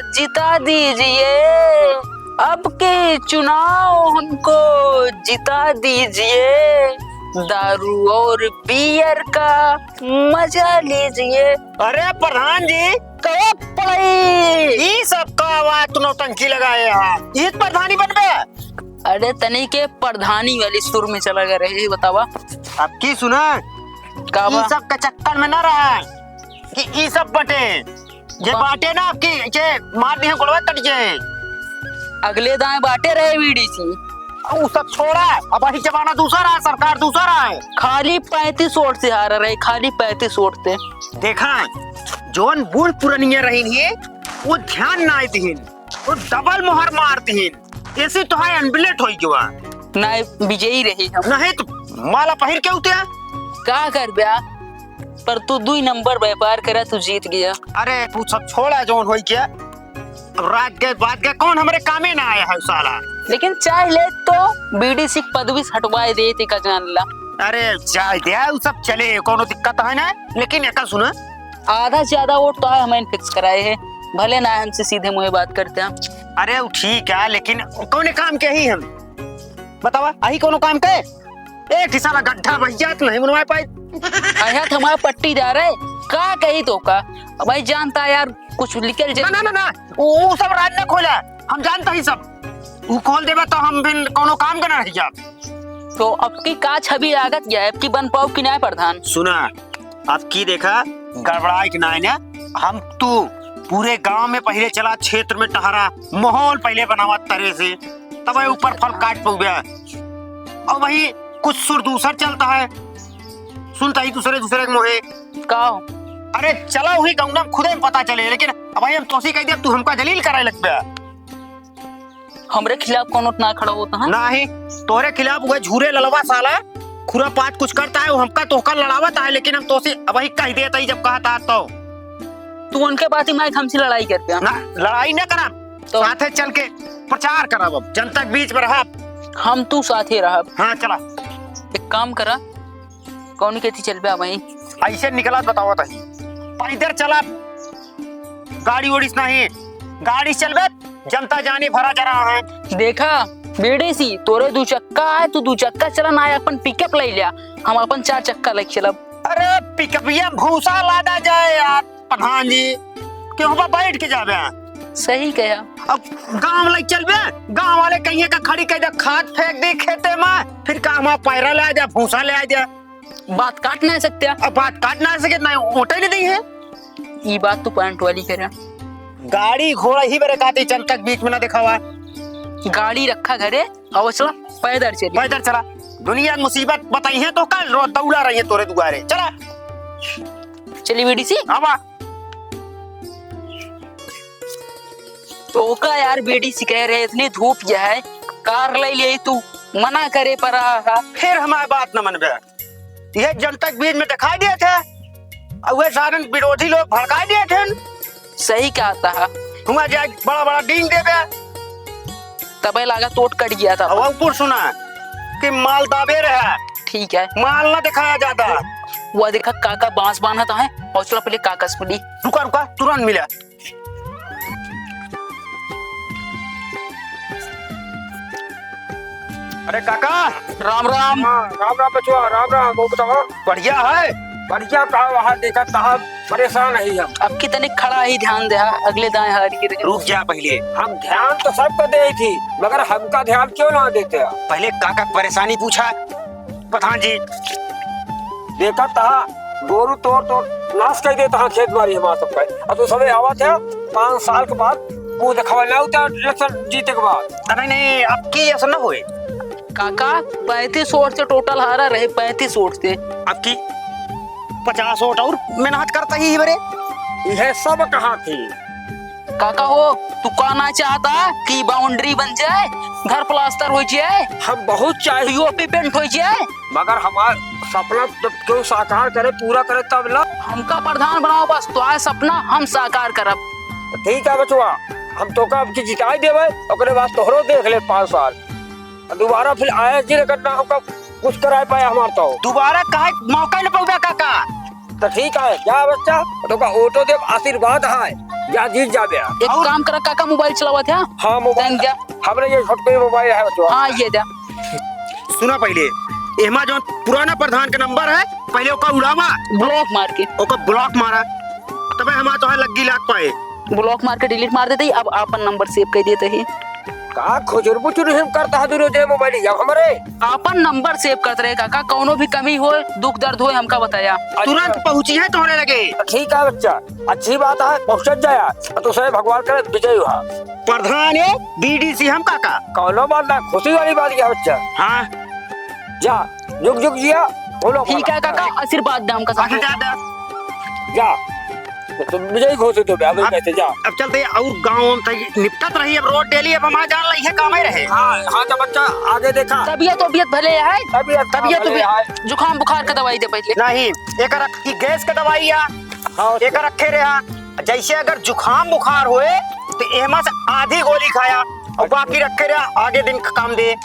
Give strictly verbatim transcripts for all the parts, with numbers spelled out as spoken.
जिता दीजिए, अब के चुनाव हमको जिता दीजिए, दारू और बियर का मजा लीजिए। अरे प्रधान जी, कहो पढ़ई। ई सब का आवाज तू नौटंकी लगाए हा? ई प्रधानी बनबे? अरे तनी के प्रधानी वाली सुर में चला गया रहे, बतावा। अब की सुना? का ई बा? सब के चक्कर में ना रहा कि ई सब बटे। जे बा- बाटे ना आपकी, जे मार दिहे गोड़वा कट जाए। अगले दाएं बाटे रहे वीडीसी। उ सब छोड़ा, अब अही जमाना दूसर है, सरकार दूसर है। खाली पैंतीस वोट से हारा रहे, खाली पैंतीस वोट से। देखा, जौन बूढ़ पुरनिया रहीन ही, वो ध्यान ना दिहिन, वो डबल मोहर मार दिहिन, ऐसे तो है अनबिलेट होई गवा। ना विजयी रही हम। नहीं तो माला पहिर के उतरा। का कर ब्या? पर तू दुई नंबर व्यापार करा, तू जीत गया। अरे, तू सब छोड़ा जौन होई के। अब रात गए, बात गए, कौन हमरे कामे ना आया है साला। लेकिन चाह ले तो बीडीसी के पदवी से हटवाए दे, ते का जान ला। अरे, चाह दे, उ सब चले, कोनो दिक्कत है ना। लेकिन एका सुना, आधा से ज्यादा वोट तो है हमें फिक्स कराए है, भले ना हमसे सीधे मुंह बात करते हैं। अरे, उ ठीक है, लेकिन कौन काम के ही हम? बतावा, अही कोनो काम के? एक ही साला गड्ढा बह जात नहीं बनवाए पाई। अहे तो हमारा पट्टीदार है, का कही तो का? अब भाई जानता यार, कुछ निकल जाए। ना, ना, ना, ना, वो, वो सब राज ने खोला, हम जानता ही सब। वो खोल देबे तो हम बिन कोनो काम के ना रह जाब। तो अब की का छवि लागत या अब की बन पाओ कि ना प्रधान? सुना, अब की देखा, गड़बड़ाए के ना है ना, हम तू पूरे गांव में पहले चला, क्षेत्र में टहरा, माहौल पहले बनावा तरे से, तब ऊपर फल काट पउबे। और वही कुछ सुर दूसर चलता है, सुनता ही दूसरे दूसरे के मुँहे। का हो? अरे चला वही गौना में खुदे में पता चले, लेकिन अब भाई हम तोसी कह दिया, तू हमका जलील करे लगबे। हमरे खिलाफ कोनो ना खड़ा होता है? नाही, तोरे खिलाफ वह झूरे ललवा साला खुरापात कुछ करता है, वो हमका तोहका लड़ावत है, लेकिन हम तोसी अब वही कह देता ही जब कहा था तो। तू उनके बात ही माइक हमसे लड़ाई करते हैं? ना, लड़ाई ना करब, तो? साथे चल के प्रचार करब, अब जनता के बीच में रहब। हम तू साथे रहब। हाँ, चला। एक काम करा, कौन के थी चलबे वहीं? ऐसे निकला बताओ तही, पैदल चला, गाड़ी ओड़ी से नहीं, गाड़ी से चलबे, जनता जानी भरा जरा है। देखा बीडीसी, तोरे दू चक्का है, तू दू चक्का चला ना, अपन पिकअप ले लिया, हम अपन चार चक्का लेके चलब। अरे पिकअपिया में भूसा लादा जाए यार प्रधान जी, केहू पर बैठ के जाबे। सही कहा। अब गांव वाले चलबे, गांव वाले कहिए का खड़ी कह दे, खाद फेंक दे खेते में, फिर का हम पैरा ले आ जा, भूसा ले आ जा। बात काट ना सकते। अब बात काट ना सके, ना ओटे नहीं दी है। ई बात तू पॉइंट वाली करे। गाड़ी घोड़ा ही बरे काटे, चल तक बीच में ना दिखावा। गाड़ी रखा घरे, अब चला पैदल चली। पैदल चला, दुनिया की मुसीबत बताई है तो कल रोज दौड़ा रही है तोरे दुआरे। चला। चली बीडीसी। आवा। तो का यार, बीडीसी कह रहे इतनी धूप यह है, कार ले ले तू, मना करे पर आ। फिर हमारी बात न मनबे। ये जनता के बीच में दिखाई दिए थे, और वे सारन विरोधी लोग भड़काई दिए थे। सही कहता है। हुआ जाए बड़ा बड़ा डींग देबे। तबे लागा टोट कट गया था। अब ऊपर सुना कि माल दाबे रहा। ठीक है। माल ना दिखाया जाता। वो देखा काका बांस बांधता है, हौसला पहले काका से मिली। रुका, रुका, तुरंत मिला। अरे काका, राम राम। हाँ, राम राम बचवा, राम राम। वो बताओ। बढ़िया है? बढ़िया का वहाँ देखा तहाँ परेशान है हम। अब कितने खड़ा ही ध्यान दे, अगले दाएं हार गिरे। रुक जा पहले। हम ध्यान तो सबको दे थी, मगर हमका ध्यान क्यों ना देते? पहले काका परेशानी पूछा। प्रधान जी। देखा तहा गोरू तोड़ तोड़ नाश कर देता है खेत बाड़ी हमारा सबका। अब तो सबे आवत है पाँच साल के बाद मुंह दिखावा ना होता इलेक्शन जीते के बाद। नहीं, नहीं, अब की ऐसा ना होए। काका, पैंतीस वोट से टोटल हारा रहे, पैंतीस वोट से। अब की पचास वोट और मेहनत करता ही बरे। यह सब कहा थी। काका हो, तू कहना चाहता कि बाउंड्री बन जाए, घर प्लास्टर हो जाए, हम बहुत चाहे। पीओपी पेंट हो जाए? मगर हमार सपना जब केहू साकार करे, पूरा करे तब ना। हमका प्रधान बनाओ बस, तो आए सपना हम साकार करब। ठीक है बचवा, हम तोका अब की जिताई देवे, ओकरे बाद तोहरो देख ले पाँच साल। दोबारा फिर आया जी रगत ना हमका कुछ कराए पाया हमार तो। दोबारा काहे मौका न पउबे काका? तो ठीक है, जा बच्चा, तोका वोटो देब, आशीर्वाद है, जा जीत जाबे। एक और काम करा काका, मोबाइल चलावत है। हाँ, मोबाइल। तैं जा। हमरे ये छोटके मोबाइल है बच्चा। हाँ, ये जा। सुना पहिले, एहमा जौन पुराना प्रधान के नंबर है, पहिले ओका उड़ावा। ब्लॉक मार के। ओका ब्लॉक मारा, तबे हमार तोहार लग्गी लाग पाए। ब्लॉक मार के डिलीट मार देते ही, अब आपन नंबर सेव कर देते ही। का खुजुर बुजुर हम करता है दूर जे मोबाइल जब हमरे? आपन नंबर सेव करत रहे काका, कौनो भी कमी होए, दुख दर्द होए, हमका बताया। अच्छा। तुरंत पहुँची है तोहरे लगे। ठीक है बच्चा, अच्छी बात है, पहुँचत जाया, तो सही भगवान करे विजय हुआ। प्रधान है, बीडीसी हम काका। कौनो बात ना, खुशी वाली बात है बच्चा। हाँ। जा, जुग जुग जिया, बोलो ठीक है भला। काका, आशीर्वाद दे हमका अच्छा, सबको। जा, जा। जा, तो तुम विजयी घोषित हो गया, अभी अब, कैसे जा? अब चलते हैं और गाँव में तक निपटत रही, अब रोड डेली, अब हमारा जान ला, ये काम ही रहे। हाँ, हाँ, तो बच्चा आगे देखा। तबियत, तबियत भले है? तबियत तबियत भले भी, है। जुकाम बुखार का दवाई दे पहले। नहीं, एक रख, ई गैस का दवाई आ, हाँ, एक रखे रहा। जैसे अगर जुकाम बुखार होए, तो एहमा से आधी गोली खाया और बाकी रखे रहा, आगे दिन का काम दे।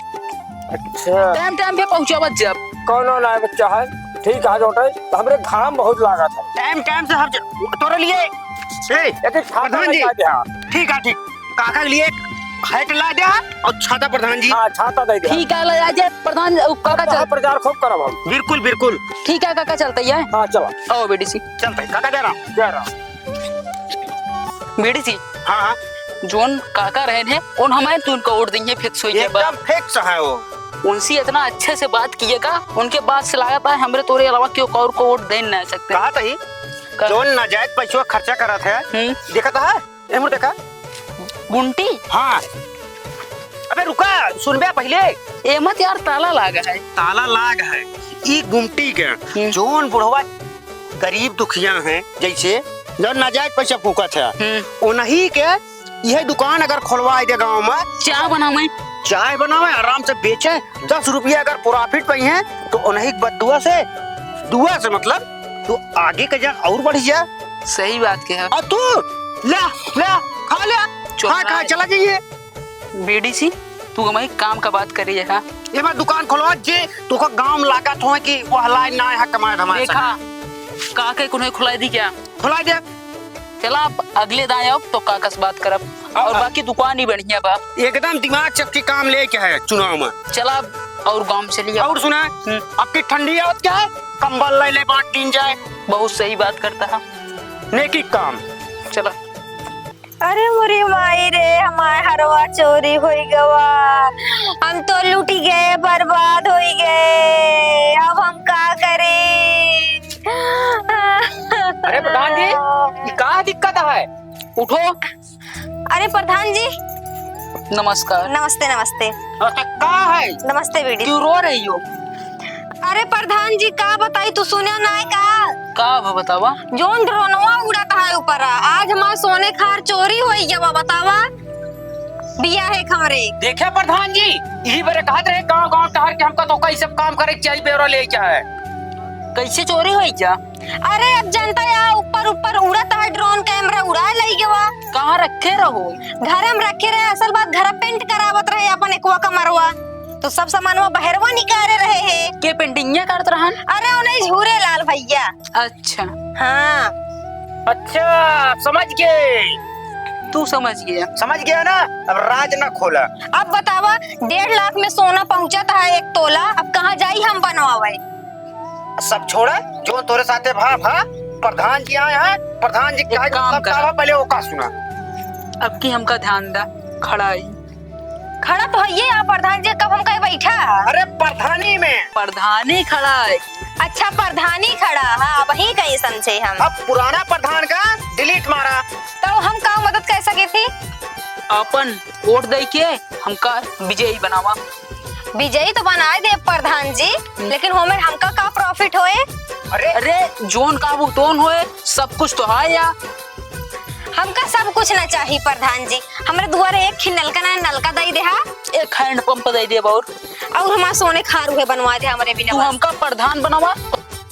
अच्छा। टाइम टाइम पे पहुँचावत जब। कौनो ना बच्चा है, ठीक है, लौटे, तो हमरे घाम बहुत लागत है। टाइम टाइम से हर ज-, तोरे लिए, ए, एक छाता प्रधान जी। लगा दे, हाँ। ठीक है, ठीक। काका के लिए एक hat ला दे और छाता प्रधान जी। हाँ, छाता दे दे। ठीक है, ले आ जाए प्रधान, उ, काका अब चल। प्रचार खूब करब हम। बिल्कुल, बिल्कुल। ठीक है, काका चलते ही है। हाँ, चलो। आओ, बीडीसी। चलते हैं, काका जय राम। जय राम। बीडीसी। हाँ, हाँ। जोन काका रहन है, उन हमारे तू उनका वोट देंगे, फिक्स हो गया बा। एकदम फिक्स है वो। उनसे इतना अच्छे से बात किएगा, उनके बाद से लागत है हमरे तोरे अलावा क्यों और को वोट दे ना सकते। कहा तही, का? जोन नाजायज पैसवा खर्चा करत है, हम्म। देखत है, ए मुड़ देखा। गुमटी? हाँ। अबे रुका, सुनबे पहिले। ए मत यार, ताला लाग है। ताला लाग है। ई गुमटी के हम्म। जोन बुढ़वा गरीब दुखिया हैं, जैसे जौन नाजायज पैसा फूकत है, हम्म। उन्हीं के यह दुकान अगर खोलवाए दे गाँव में, चाय बनावे। चाय बनावे, आराम से बेचे, दस रुपया अगर profit पाई है, तो उन्हीं के बददुआ से, दुआ से मतलब, तू आगे के जा और बढ़ जा। सही बात के है। और तू ले, ले, खा ले, चुप खा, खा, रहा। चला जाइए। बीडीसी, तू हमारे काम का बात करे है, हाँ? ये मैं दुकान खोलवा जे, तू का गाँव में लागत हो कि वो हलाए ना है कमाए धमाए देखा, सब। का के कुने खुलाई दी क्या? खुलाई दे। चला, अब अगले दाएं अब तो काका से बात करब। हाँ, और हाँ। बाकी दुकान ही बढ़िया बा। एकदम दिमाग चपकी काम लेके है चुनाव में। चला, अब और गाँव में चलिए। और सुना, हम्म। अब की ठंडी आवत क्या है, कंबल ले ले, बांट दीन जाए। बहुत सही बात करता है। नेकी काम। चला। अरे मोरी माई रे, हमार हरवा चोरी होई गवा, हम तो लूटी गए, बर्बाद होई गए, अब हम का करी? अरे प्रधान जी, ई का दिक्कत है? उठो। अरे प्रधान जी। नमस्कार। नमस्ते, नमस्ते। नमस्ते, का है? नमस्ते बीडी। क्यों रो रही हो? अरे प्रधान जी, का बताई, तू सुने ना है का? का भा बतावा? जोन ड्रोनवा उड़त है ऊपर, आज हमार सोने खार चोरी होई गवा, बतावा। बिया है खमरे। देखे प्रधान जी, यही बेरे कहत रहे गाँव गाँव टहर के हमका तो कई सब काम करे के चाहिए, ब्यौरा ले के है। कैसे चोरी होई जा? अरे अब जनता या ऊपर ऊपर उड़त है, ड्रोन कैमरा उड़ा लई गवा। कहाँ रखे रहो? घर में रखे रहे, असल बात घर पेंट करावत रहे अपन एकवा कमरवा, तो सब सामानवा बहरवा निकारे रहे है। के पेंटिंग करत रहन? अरे उन्हें झूरे लाल भैया। अच्छा। हाँ। अच्छा, समझ गए। तू समझ गया। समझ गया ना? अब राज ना खोला। अब बतावा, डेढ़ लाख में सोना पहुँचत है एक तोला, अब कहाँ जाई हम बनवावे? सब छोड़ा, जो तोरे साथे भा, भा, प्रधान जी आए हैं, प्रधान जी एक कहे काम सब करा। काम है, पहले ओका सुना। अब की हमका ध्यान दा, खड़ा ही। खड़ा तो है ये, आप प्रधान जी, कब हम कहे बैठा? अरे प्रधानी में। प्रधानी खड़ा है। अच्छा, प्रधानी खड़ा, हाँ, वही कहीं समझे हम। अब पुराना प्रधान का डिलीट मारा। तो हम का मदद कर सके थी? अपन वोट दे के हमका विजयी बनावा। विजयी तो बनाए दे प्रधान जी, हम्म। लेकिन होमे हमका का profit होए? अरे, अरे, जोन का वो तोन होए, सब कुछ तो है या। हमका सब कुछ ना चाही प्रधान जी, हमरे दुआरे एक ही नलका ना, नलका दई देहा। एक हैंड पंप दई देब और। और हमार सोने खार उहे बनवा दे हमरे बिना तू बस। हमका प्रधान बनावा,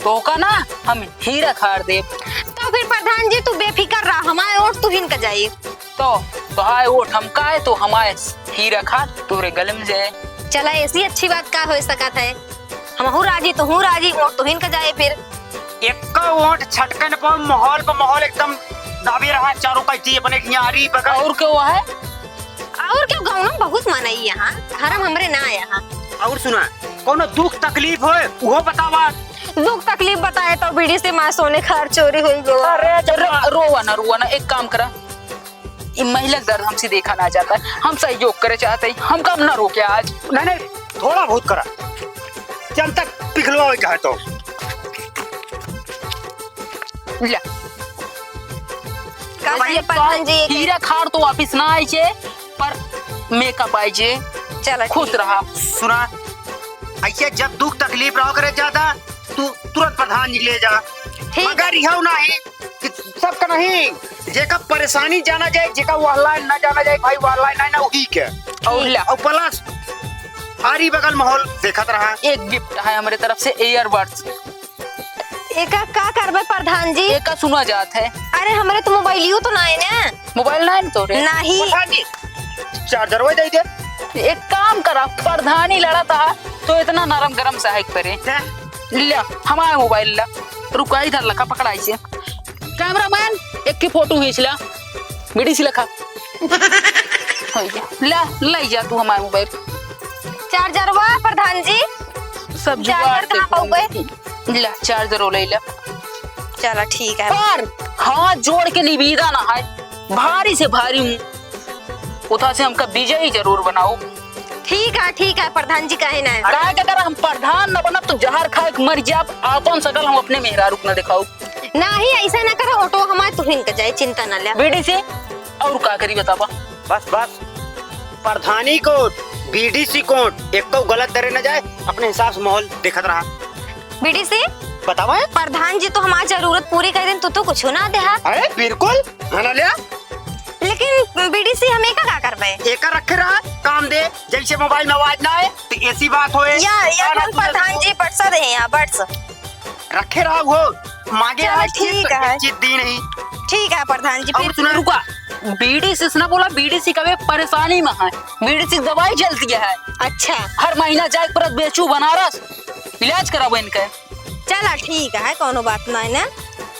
तो का ना हम हीरा खार देब। तो फिर प्रधान जी तू बेफिकर रहा, हमारे वोट तू हिन का जाई। तो तोहार वोट हमका है, तो हमारे हीरा खार तोरे गले में जाए। चला, ऐसी अच्छी बात का हो सकत है, हमहू राजी, तुहू राजी, वोट तुहिन का जाए फिर। एक्का वोट छटके न पाओ, माहौल पर माहौल एकदम दाबे रहा, चारों पाइती अपने किनारी बगल। और क्यों है? और क्यों, गाँव में बहुत मनई यहाँ, धर्म हमरे ना यहाँ। और सुना, कोनो दुख तकलीफ होए, उहो बतावा। दुख तकलीफ बताए तो बीड़ी से माँ सोने खार चोरी हुई गो। अरे, रो-, रोवा ना, रोवा ना, एक काम करा, ई महिला के दर्द हमसे देखा ना जाता है, हम सहयोग करे चाहते हैं, हम काम ना रोके आज। नहीं, नहीं, थोड़ा बहुत करा, जब तक पिघलवा हो चाहे तो। ले। का अब ये प्रधान जी, हीरा खाड़ तो वापिस ना आइजे, पर मेकअप आइजे। चला, खुश ठीक। रहा। सुना, ऐसे जब दुख तकलीफ रहो करे ज्यादा, तू तुरंत प्रधान जी ले जा। ठीक। मगर यह नहीं कि सबका नहीं, जेका परेशानी जाना जाए, जेका वह लाइन ना जाना जाए, भाई, वह लाइन ना, ना वही के। और ले। और प्लस हारी बगल माहौल देखत रहा। एक गिफ्ट है हमारे तरफ से, ईयरबड्स। एका का करबे प्रधान जी? एका सुना जात है। अरे, हमरे तो मोबाइलियो तो ना है ना। मोबाइल ना है तो रे। नहीं। प्रधान जी, चार्जर वो दे दे। एक काम करा, प्रधानी लड़ा था तो इतना नरम गरम सहायक परे। क्या? ले, हमारा मोबाइल ला। रुका, इधर लखा, पकड़ा इसे। कैमरामैन, एक की फोटो खींच ला। बीड़ी सी लखा। हो गया। ला, ले जा तू हमारा मोबाइल। चार्जर वा प्रधान जी? सब जुगाड़ चार्जर कहाँ देखो। पाऊंगे? ला, चार्जर वो ले ला। चला, ठीक है। पर हाथ जोड़ के निवेदन है, भारी से भारी हूँ, उथा से हमका विजयी जरूर बनाओ। ठीक है, ठीक है प्रधान जी, काहे ना है? काहे के अगर हम प्रधान न बनब तो जहर खाए के मर जाब, आपन शकल हम अपने मेहरारू के न दिखाओ। नाही, ऐसा ना करो, ऑटो हमारे तुहिन के जाए, चिंता ना ले। बीड़ी से और का करी बतावा? बस, बस, प्रधानी कोट, बीडीसी कोट, एक तो गलत दरे न जाए, अपने हिसाब से माहौल देखत रहा। बीडीसी? बतावा है? प्रधान जी तो हमार जरूरत पूरी कर देन, तू तो कुछ ना देहा। अरे बिल्कुल, है ना लिया? लेकिन बीडीसी हम एका का करबे? एका रखे रहा, काम दे, जैसे मोबाइल में आवाज ना आए, तो ऐसी बात होए। या, या गाना कौन सुने प्रधान जी बटसा दे यहाँ, बट्स। रखे रहा वो, मांगे चलो, रहा, ठीक चित, है। चित दी नहीं। ठीक है प्रधान जी, और फिर सुना, रुका, बीडीसी से ना बोला, बीडीसी का वे परेशानी में है, बीडीसी की दवाई चलती है। अच्छा। हर महीना जाए परत बेचू बनारस, इलाज कराबो इनके। चला ठीक है, कौनो बात ना है ना।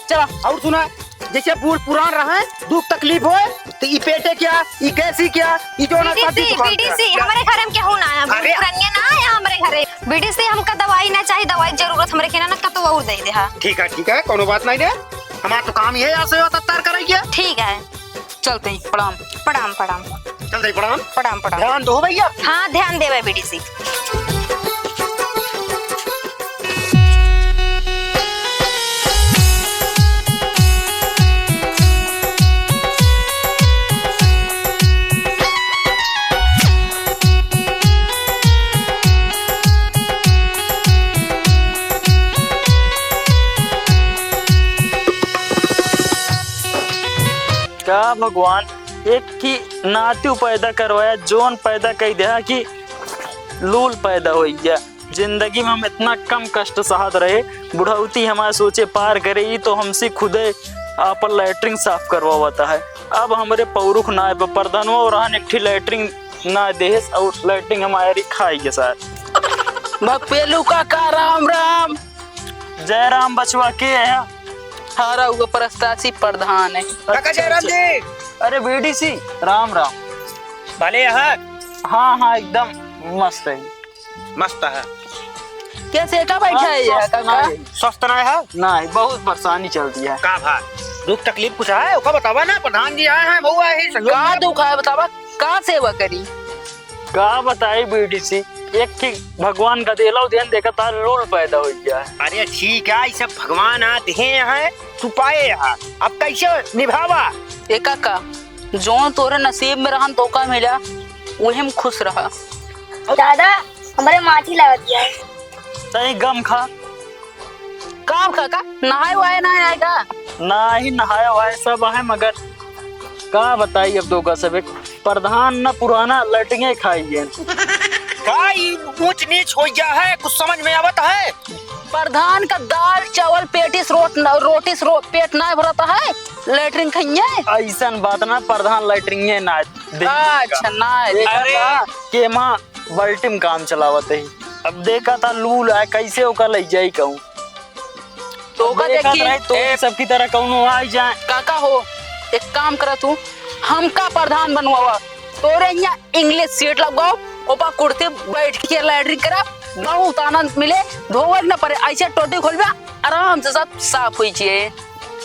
चला। और सुना, जैसे बूढ़ पुरान रहे, दुख तकलीफ होए, तो ई पेटे क्या, ई गैसी क्या, ई जो ना बीडीसी, शादी दुकान बीडीसी, क्या? हमारे घर में केहू ना है, बूढ़ अरे। पुरनिया ना है हमारे घरे। बीडीसी हमका दवाई ना चाहिए, दवाई जरूरत हमरे के ना, ना कतो और दे दे हा। ठीक है, ठीक है, कोनो बात नहीं दे। हमारा तो काम ये है, यहाँ से तत्तार कराइए। ठीक है। चलते ही, प्रणाम। प्रणाम, प्रणाम। चलते ही, प्रणाम। प्रणाम, प्रणाम। ध्यान दो भैया। हाँ, ध्यान देवे बीडीसी। का भगवान, एक ही नातू पैदा करवाया, जोन पैदा कई दिया कि लूल पैदा होई गया। जिंदगी में हम इतना कम कष्ट सहत रहे, बुढ़ौती हमारे सोचे पार करे, ई तो हमसे खुदे आपन लैट्रिन साफ करवावता है। अब हमरे पौरुख ना आए, प्रधानवा और रहन एक ठी लैट्रिन ना देहेस और लैट्रिन हमारी खाई के साथ। भगपेलू काका, राम राम। जय राम बचवा, के है? हमारा वो प्रस्तासी प्रधान है। काका अच्छा, जयराम अच्छा। जी। अरे बीडीसी, राम राम। भले है? हाँ, हाँ, एकदम मस्त है। मस्त है। कैसे का बैठा हाँ, है ये स्वस्थ काका? ना है। स्वस्थ ना है? नहीं, बहुत परेशानी चलती है। का भा? दुख तकलीफ कुछ है? ओका बतावा ना, प्रधान जी आए हैं, बहू आए हैं, सहयोग का में। दुख है बतावा? का सेवा करी? का बताई बीडीसी, एक ठीक भगवान का देला देन देखा था लूल पैदा हो गया है। अरे ठीक है, ई सब भगवान आ दिहे हैं, तू पाए यहाँ, अब कैसे निभावा? ए काका, जौन तोरे नसीब में रहन तो का मिला, वही में खुश रहा। दादा, हमरे माथी लागत है। तई गम खा। का काका, नहाए वाए ना आएगा? नाही, नहाए वाए सब आहे, मगर का बताई अब दोगा सब एक प्रधान न पुराना लैट्रिंगे खाई है। का ई ऊंच नीच हो गया है, कुछ समझ में आवत है? प्रधान का दाल चावल पेटिस रोट न, रोटिस रो, पेट ना भरत है, लैट्रिन खाइए। ऐसन बात ना, प्रधान लैट्रिंगे ना दे। अच्छा, ना दे। अरे। केमा बल्टी में काम चलावत ही। अब देखा था लूल आए, कैसे ओका ले जाई कहूँ। तो का देखत देखी? रही तो ए, सबकी तरह कौनो आ ही जाए। काका हो, एक काम करा तू, हमका प्रधान बनवावा, तोरे यहाँ English seat लगवाओ, ओपा कुर्सी बैठ के लैट्रिन करा, बहुत आनंद मिले, धोवे के न पड़े, ऐसे टोटी खोलबे, आराम से सब साफ होई छे।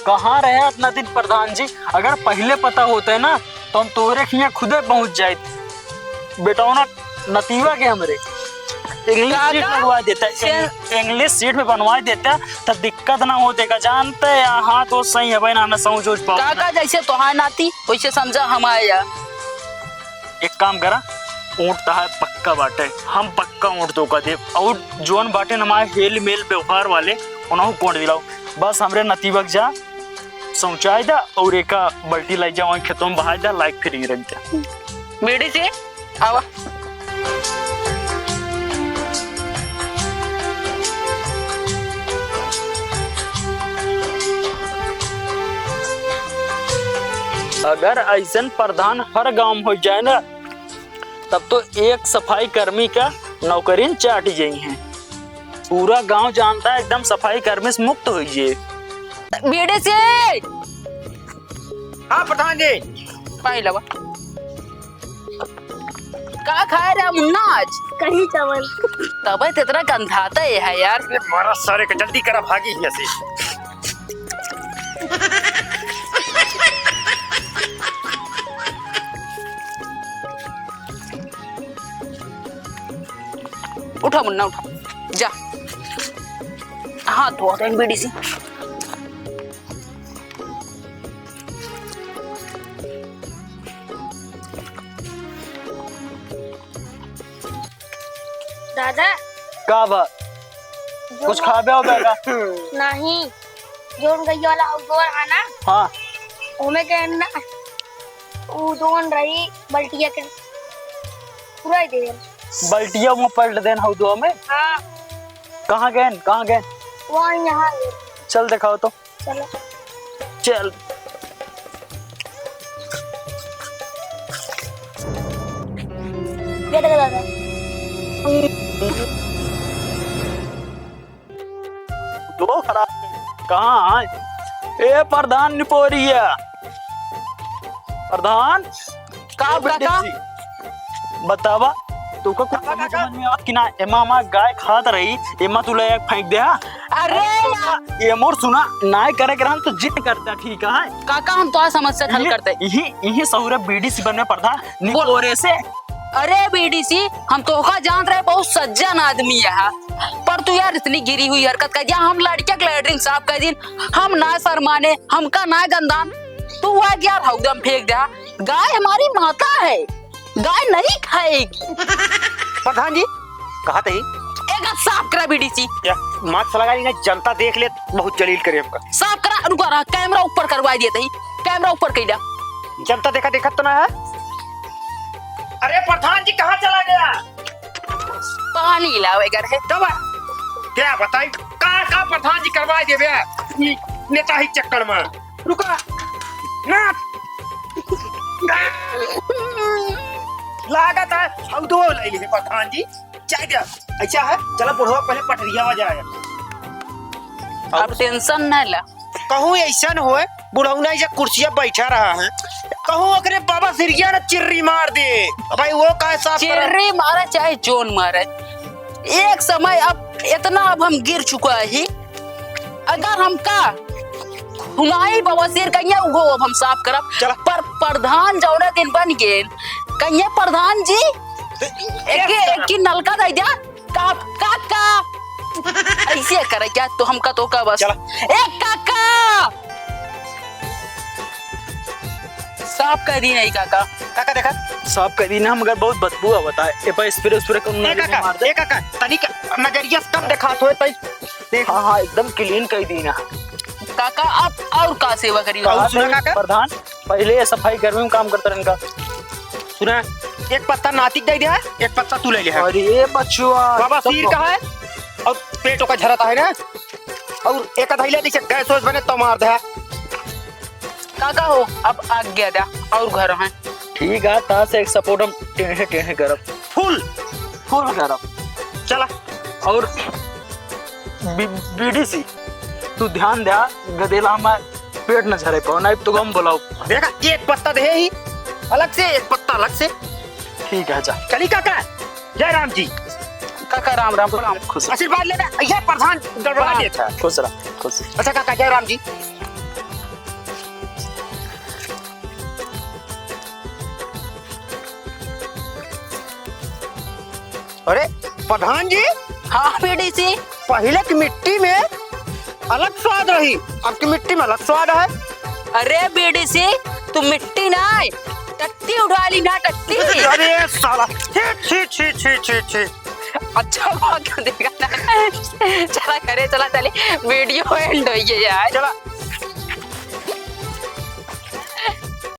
कहाँ रहे इतना दिन प्रधान जी, अगर पहले पता होते ना तो हम तोहरे खिया खुदे पहुँच जाइत। बेटौना नतीवा के हमरे English seat काका, लगवा देता, से- English seat में बनवा देता, तब दिक्कत ना होते का। जानते या, हाँ तो सही है भाई ना, मैं समझ उझ पाऊँ। काका जैसे तोहार नाती वैसे समझा हमारे यार। एक काम करा, ऊँट तहार पक्का बाटे, हम पक्का ऊँट तोका देब। और जोन बाटे न हमारे हेल मेल व्यवहार वाले, उन्हों कोट दिलाओ। बस हमरे नतीबक जा, शौचाय दा और एका बल्टी लाई जा, वहीं खेतों में बहाय दा, लाइक फिर रख दा। बीड़ी से आवा। अगर ऐसन प्रधान हर गांव में हो जाए ना, तब तो एक सफाई कर्मी का नौकरी चाट जाई है। पूरा गांव जानता है, एकदम सफाई कर्मी से मुक्त होइए। बीड़ी से। हाँ प्रधान जी। पानी लावा। का खाए रहा मुन्ना आज? कढ़ी चावल। तबे तो इतना गंधाता है यार। ये मारा सारे का, जल्दी करा, भागी हियाँ से। उठा मुन्ना, उठा, जा, हाथ धो दे बीड़ी से। दादा। का बा? जो कुछ खाबे हो बेटा? नहीं, जोन गैया वाला हौदवा है ना? हाँ। ओमे के ना, उ जोन रही बल्टिया के पूरा ही दे। बल्टिया में पलट देन हौदवा में? हाँ। कहाँ गए? कहाँ गए? वहाँ यहाँ है। चल दिखाओ तो। चलो। चल। ये देखो दादा। दो खराब। कहाँ है? ए प्रधान निपोरिया। प्रधान। का ए काका? पंडित जी, बतावा, तोका कुछ काका, समझ काका। में आवत कि ना? एमा, एमा गाय खात रही, एमा तू ले फेंक दे, हाँ? अरे अरे यार। ये मोर सुना, नाय करे के रहन तो जिद करता, ठीक है? काका, हम तो आज समस्या हल इही, करते। इही, इही सहुरे बीडीसी बनवे पड़ता, बोल। निपोरे से। अरे बीडीसी, हम तोका जान रहे, बहुत सज्जन आदमी है, पर तू यार इतनी गिरी हुई हरकत कर दिया। हम लड़के के लैट्रिन साफ कर दिन, हम ना शर्माने, हमका ना गंदान, तू वह यार हौदम फेंक दे। गाय हमारी माता है, गाय नहीं खाएगी। प्रधान जी, कहा तही? एक हाथ साफ करा बीडीसी। या, मास्क लगा ली ना, जनता देख ले, बहुत जलील करे हमका। साफ करा, रुका रहा, कैमरा ऊपर करवा दिया तही, कैमरा ऊपर कइला। जनता देखा, देखत तो ना है। अरे प्रधान जी कहाँ चला गया? पानी लावे घर है। तब क्या बताई, का, का प्रधान जी करवा देबे? नेता ही चक्कर में। रुका। ना। ना। लागत है, हम दो ले लिए प्रधान जी। जाए दे। अच्छा है, चला बुढ़वा पहले पटरिया में जाए। अब टेंशन ना ला। कहूँ ऐसन होए, बुढ़ौना ऐसे कुर्सिया बैठा रहा है, कहूँ ओकरे बाबा सिरिया ने चिर्री मार दे। भाई वो का साफ करा? चिर्री मारे चाहे जोन मारे, एक समय अब इतना अब हम गिर चुका ही, अगर हमका हुनाई बवासीर कहिया उहो अब हम साफ करब। चला। पर प्रधान जौने दिन बन गेल, कहिए प्रधान जी, एक, एक, एक नलका दे दिया। का, काका, ऐसे करे क्या? तो हमका तो का बस। चला। ए काका, साफ कर दी नहीं काका। काका देखा। साफ कर दी ना, मगर बहुत बदबू आवता है। ए पर स्प्रे उस्प्रे कौन ए काका, मार दे? ए काका, तनिक नजरिया से कम देखा तो तई देख। हाँ, हाँ, एकदम क्लीन कर दी ना। काका, आप और का सेवा करी? और सुना काका? प्रधान, पहले ये सफाई कर्मी में काम करता रहन का। सुना, एक पत्ता नातिक दे दे, एक पत्ता तू ले ले। अरे बचुआ, बाबा तब सिर तो का है और पेटों का झरता है ना, और एक धैले जैसे गैस वैस बने तो मार दे। काका हो, अब आज्ञा दा, और घर हैं। ठीक है, ता से एक सपोर्ट हम टेढ़े टेढ़े करब। फुल, फुल करब। चला। और बी-, बीडीसी, तू ध्यान द्या, गदेला हमार पेट न झरे पाओ, नाहीं तो हम बोलाओ। देखा, एक पत्ता दे ही अलग से, एक पत्ता अलग से। ठीक है, जा। चली काका, जय राम जी। काका राम राम, प्रणाम। खुश रह। आशीर्वाद लेना, यह प्रधान गड़बड़ा हाँ, देता है। खुश रह, खुश रह। अच्छा काका, जय राम जी। अरे प्रधान जी। हाँ बीडीसी। पहिले की मिट्टी में अलग स्वाद रही, अब की मिट्टी में अलग स्वाद है। अरे बीडीसी, तू मिट्टी ना है, टट्टी उठा ली ना, टट्टी। अरे साला, छी, छी, छी, छी, छी, छी। अच्छा बात कर देगा ना। चला करे, चला चली, वीडियो एंड होइए यार। चला।